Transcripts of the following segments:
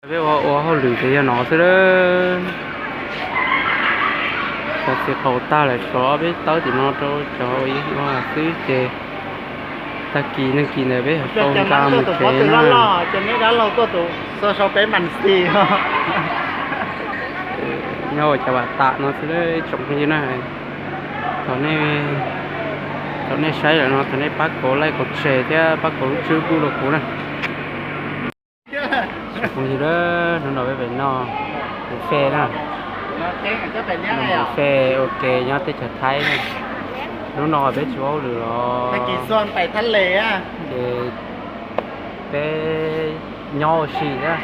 Peb ua ua hauj lwm ces yog no xwb lawm. Cov txiv qaum tag lawm, tshuav ob peb tawb tim no rau cov ua xwb ces tag kis neeg kis ntawd peb yuav tau nqa mus tsev na. Nyob ua cas vam tam no xwb ib tsoom phooj ywg na. Thaum nej saib lawm no thov nej pab kaus like kaus share thiab pab kaus lub tswb pub rau kuv na. Tsoom phooj ywg, hnub no peb pem noj mus fej na, mus fej ua ke nyob teb chaws Thaib na. Hnub no peb tsis ua hauj lwm los ces peb nyob ua si na.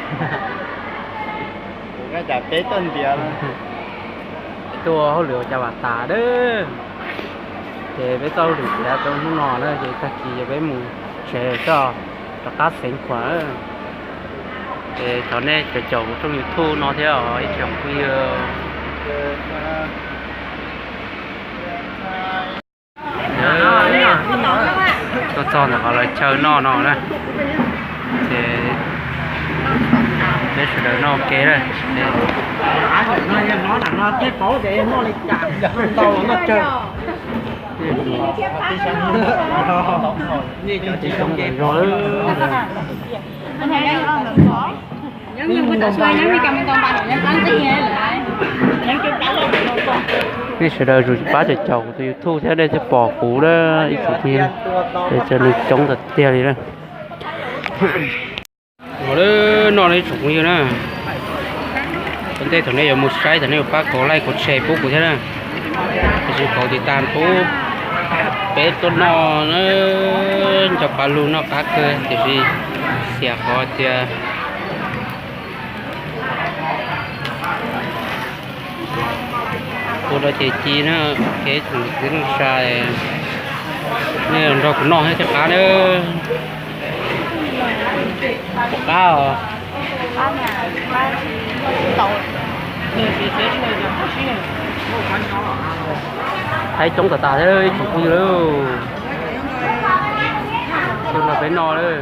Peb ua hauj lwm ua cas vam tas dab. Ces peb txoj hauj lwm tiav rau hnub no na ces tag kis ces peb mus tsev tso, rov qab xeev khuam. Ces thov nej cov caum kuv rooj YouTube no thiab os ib tsoom phooj ywg. Tuaj txog ntawm qhov lawv chaw noj no na, ces peb sawv daws noj ua ke na. Nej sawv daws zus pab caum caum kuv tus YouTube thiab nej thiaj pom kuv na ib tsoom phooj ywg. Ces cov neeg coob tas tiag li na. Ua lawm no ib tsoom phooj ywg na, ua ntej thaum nej yuav mus saib thaum nej yuav pab kaus like kaus share pub kuv thiab na. Tiam sis kaus tiv tas pub peb tuaj noj na, nco pa lug noj qab kawg tiam sis xiam qhov tias ua rau ces ci na, kev tsoom kwv tij neej tsa, nej los nrog kuv noj thiab thiaj qab na. Pom qab os. Thaib coob tas tas thiab ib tsoom phooj ywg lauj. Tuaj nrog peb noj lauj.